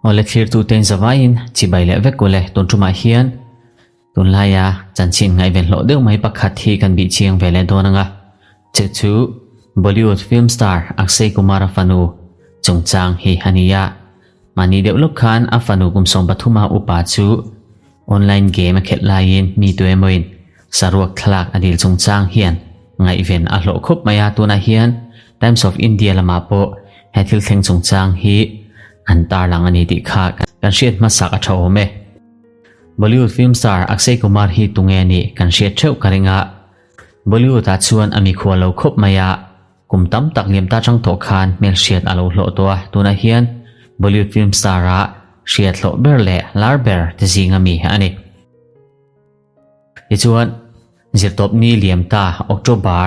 Awle thlirtu ten zavaiin chibai leh vek ule tun tumah hian tunlaia chanchin ngaihven hlawh deuh mai pakhat hi kan bih chiang ve leh dawn anga chu chu Bollywood film star Akshay Kumar-a fanu chungchang hi a ni a. Mahni deuh lawk khan a fanu kum 13 a upa chu online game a khelh laiin mi tu emawin saruak thlalak a dil chungchang hian ngaihven a hlawh khawp mai a, tunah hian Times of India lamah pawh he thil thleng chungchang hi an tarlang a ni tih kha kan hriat hmasak a tha awm e. Bollywood film star Akshay Kumar hi tunge a nih kan hriat theuh ka ring a, Bollywood ah chuan a mikhua lo khawp mai a, Kum tam tak liam ta chang tawh khan hmelhriat a lo hlawh tawh a, tunah hian Bollywood film star ah hriat hlawh ber leh lar ber te zinga mi a ni. Tichuan, zirtawp ni liam ta October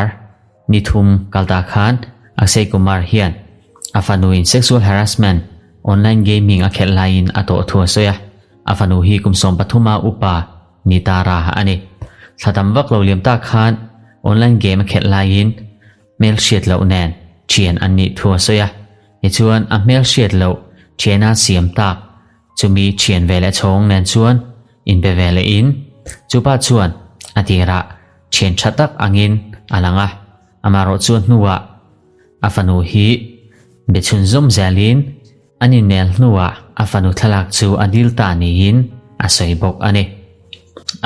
ni thum kal ta khan Akshay Kumar hian a fanuin sexual harassment online gaming a khelh laiin a tawh thu a sawi a, a fanu hi kum 13 a upa ni ta ra a ni. Thla tam vak lo liam tak khan online game a khelh laiin hmelhriat loh nen thian an nih thu a sawi a. Tichuan a hmelhriat loh thiana siam tak chumi thian ve leh chhawng nen chuan inbe ve leh in chupa chuan a tirah thian tha tak angin a lang a. Amaherawh chuan hnuah a fanu hi be chhunzawm zelin An inmel hnuah a fanu thlalak chu a dil ta niin a sawi bawk a ni.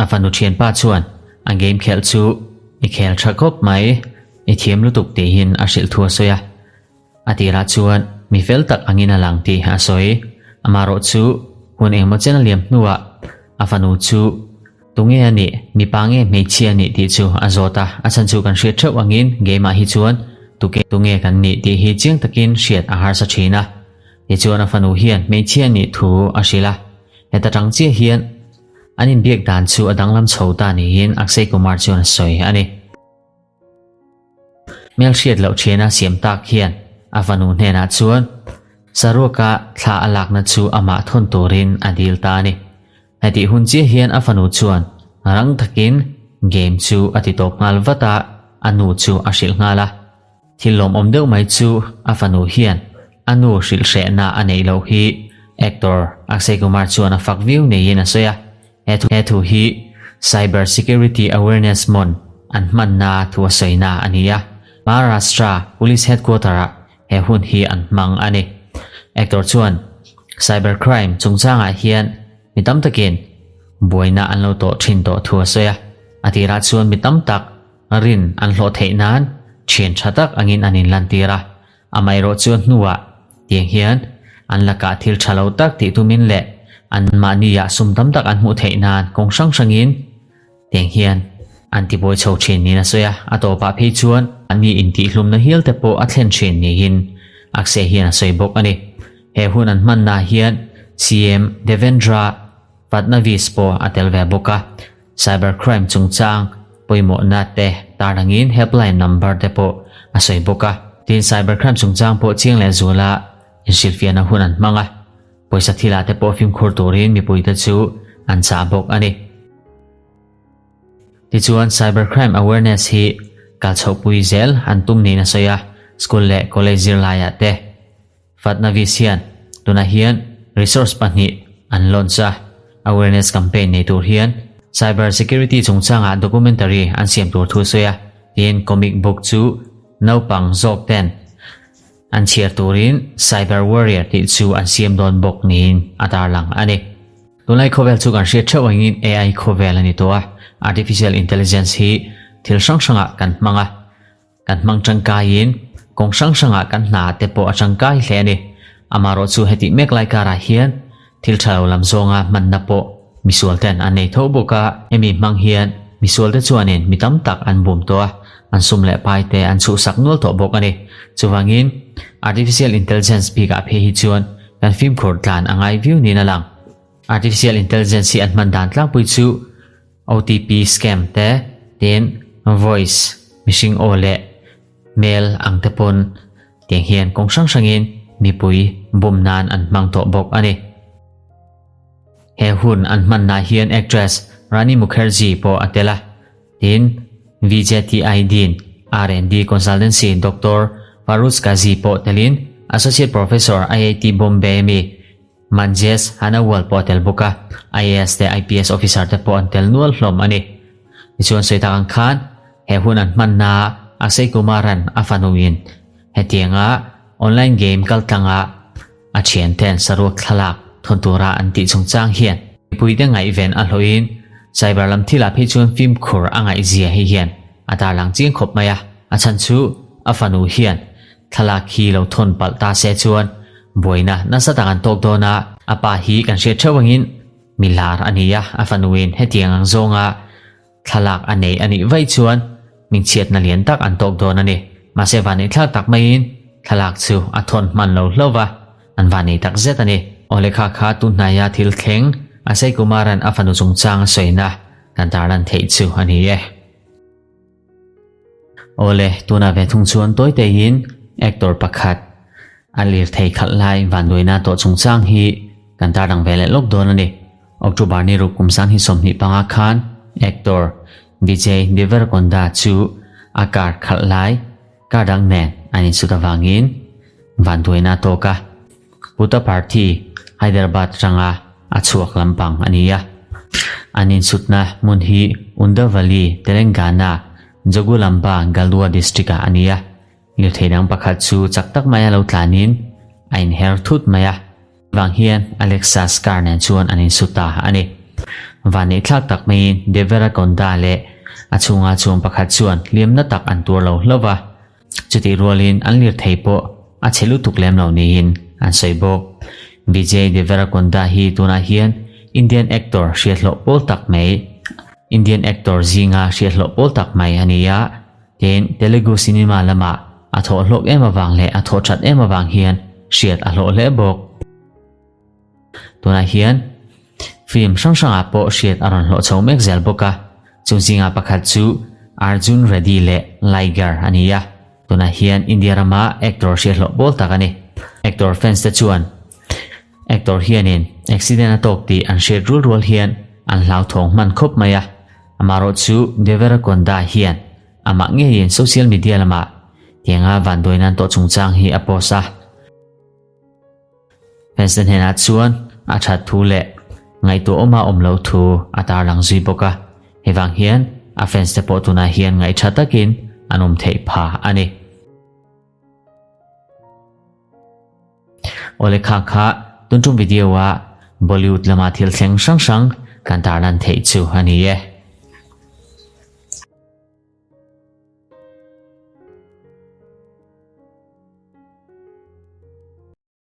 A fanu thianpa chuan a game khelh chu i khel tha khawp mai, i thiam lutuk tihin a hrilh thu a sawi a. A tirah chuan mi fel tak angin a lang tih a sawi. Amaherawh chu hun engmaw chen a liam hnuah a fanu chu tunge a nih, mipa nge hmeichhia a nih tih chu a zawt a. A chhan chu kan hriat theuh angin game ah hi chuan tuke tunge kan nih tih hi chiang takin hriat a harsa thin a. Tichuan a fanu hian hmeichhia a nih thu a hrilh a. Heta tang chiah hian an inbiak dan chu a danglam chho ta niin Akshay Kumar chuan a sawi a ni. Hmelhriat loh thiana siam tak hian a fanu hnenah chuan saruaka thla a lakna chu amah thawn turin a dil ta a ni. Hetih hun chiah hian a fanu chuan rang takin game chu a ti tawp nghal vat a, a nu chu a hrilh nghal a. Thil lawmawm deuh mai chu a fanu hian a nu hrilh hrehna a neih loh hi actor Akshay Kumar chuan a fak viau neiin a sawi a. He thu hi Cyber Security Awareness Month an hmanna thu a sawina a ni a, Maharashtra Police Headquarter-ah he hun hi an hmang a ni. Actor chuan cyber crime chungchangah hian mi tam takin buaina an lo tawh thin tawh thu a sawi a, a tirah chuan mi tam tak rin an hlawh theih nan thian tha tak angin an inlantir a, Amaherawh chu hnuah tiang hian an lakah thil tha lo tak tih tumin leh an mahniah sum tam tak an hmuh theih nan kawng hrang hrangin tiang hian an tibuai chho thin niin a sawi a, a tawpah phei chuan mahni intihhlumna hial te pawh a thlen thin niin Akshay hian a sawi bawk a ni. He hun an hmannaah hian CM Devendra Fadnavis pawh a tel ve bawk a, cyber crime chungchang pawimawhna te tarlangin helpline number te pawh a sawi bawk a. Tin, cyber crime chungchang pawh chiang leh zuala inhrilhfiahna hun an hmang a, pawisa thilah te pawh fimkhur turin mipuite chu an chah bawk a ni. Tichuan, cyber crime awareness hi kal chhohpui zel an tum niin a sawi a, school leh college zirlaiah te Fadnavis hian tunah hian resource pahnih an launch a, awareness campaign nei tur hian cyber security chungchangah documentary an siam tur thu sawi a, tin comic book chu naupang zawk ten an chhiar turin cyber warrior tih chu an siam dawn bawk niin a tarlang a ni. Tunlai khawvel chu kan hriat theuh angin AI khawvel a ni tawh a, artificial intelligence hi thil hrang hrangah kan hmang a, Kan hmang tangkaiin kawng hrang hrangah kan hna te pawh a tangkai hle a ni. Amaherawh chu hetih mek lai karah hian thil tha lo lam zawnga hmanna pawh misual ten an nei tho bawk a. Hemi hmang hian misual te chuanin mi tam tak an bum tawh a, an sum leh pai te an chhuhsak nual tawh bawk a ni. Chuvangin Artificial Intelligence bikah phei hi chuan kan fimkhur tlan a ngai viau niin a lang. Artificial Intelligence hi an hman dan tlangpui chu OTP scam te, tin voice, mihring aw leh mail ang te pawn tiang hian kawng hrang hrangin mipui bum nan an hmang tawh bawk a ni. He hun an hmanna hian actress Rani Mukherjee pawh a tel a, tin VJTI Dean R&D Consultancy Doctor Farouz Kazi pawh telin Associate Professor IIT Bombay ami Manjesh Hanawal pawh a tel bawk a, IAS leh IPS officer te pawh an tel nual hlawm a ni. Tichuan sawi tak ang khan he hun an hmanna Akshay Kumar-a'n a fanuin hetianga online game kaltlanga a thiante'n saruak thlalak thawn tura an tih chungchang hian mipuite ngaihven a hlawhin cyber lam thilah phei chuan fimkhur a ngaihzia hei hian a tarlang chiang khawp mai a, a chhan chu a fanu hian Thlalak hi lo thawn palh ta se chuan buaina nasa tak an tawk dawn a, a pa hi kan hriat theuh angin mi lar a ni a, a fanuin hetiang ang zawnga thlalak a nei a nih vaih chuan mingchhiatna lian tak an tawk dawn a ni. Mahse vanneihthlak tak maiin thlalak chu a thawn hman lo hlauh va, an vannei tak zet a ni. Aw lehkha kha tunhnaia thil thleng Asai Kumaran a fanu chungchang a sawina kan tarlan theih chu a ni e. Awle, tunah ve thung chuan tawi teiin actor pakhat a lirthei khalh lai vanduaina tawh chungchang hi kan tarlang ve leh lawk dawn a ni. October ni ruk kum sang hi 25 khan actor Vijay Deverakonda chu a car khalh lai car dang nen an insut avangin vanduaina tawk a. Puttaparthi, Hyderabad atanga a chhuak lampang a ni a. An insutna hmun hi Undavalli, Telangana, Jogulamba, Galua district-ah a ni a. Lirthei dang pakhat chu chak tak maia lo tlanin a inher thut mai a. Vang hian Alexa Scar nen chuan an insut ta a ni. Vanneihthlak tak maiin Deverakonda leh a chhunga chuang pakhat chuan hliamna tak an tuar lo hlauh va. Chutih rualin an lirthei pawh a chhe lutuk lem lo niin an sawi bawk. Vijay Deverakonda hi tunah hian Indian actor hriathlawh pawl tak mai, Indian actor zinga hriathlawh pawl tak mai a ni a, tin Telugu cinema lamah a thawh hlawk em avang leh a thawh that em avang hian hriat a hlawh hle bawk. Tunah hian film hrang hrangah pawh hriat a rawn hlawh chho mek zel bawk a, chung zinga pakhat chu Arjun Reddy leh Liger a ni a, tunah hian India rama actor hriat hlawh pawl tak a ni. Actor fans te chuan actor hianin accident a tawk tih an hriat rual rual hian an hlauthawng hman khawp mai a, amaherawh chu Deverakonda hian amah ngeiin social media lamah tianga vanduai nan tawh chungchang hi a post a. Fans-te hnenah chuan a that thu leh ngaihtuah awma awm loh thu a tarlang zui bawk a, hei vang hian a fans-te pawh tunah hian ngaihtha takin an awm theih pha a ni. Awle kha kha tun tum video-a Bollywood lama thil thleng hrang hrang kan tarlan theih chu a ni e.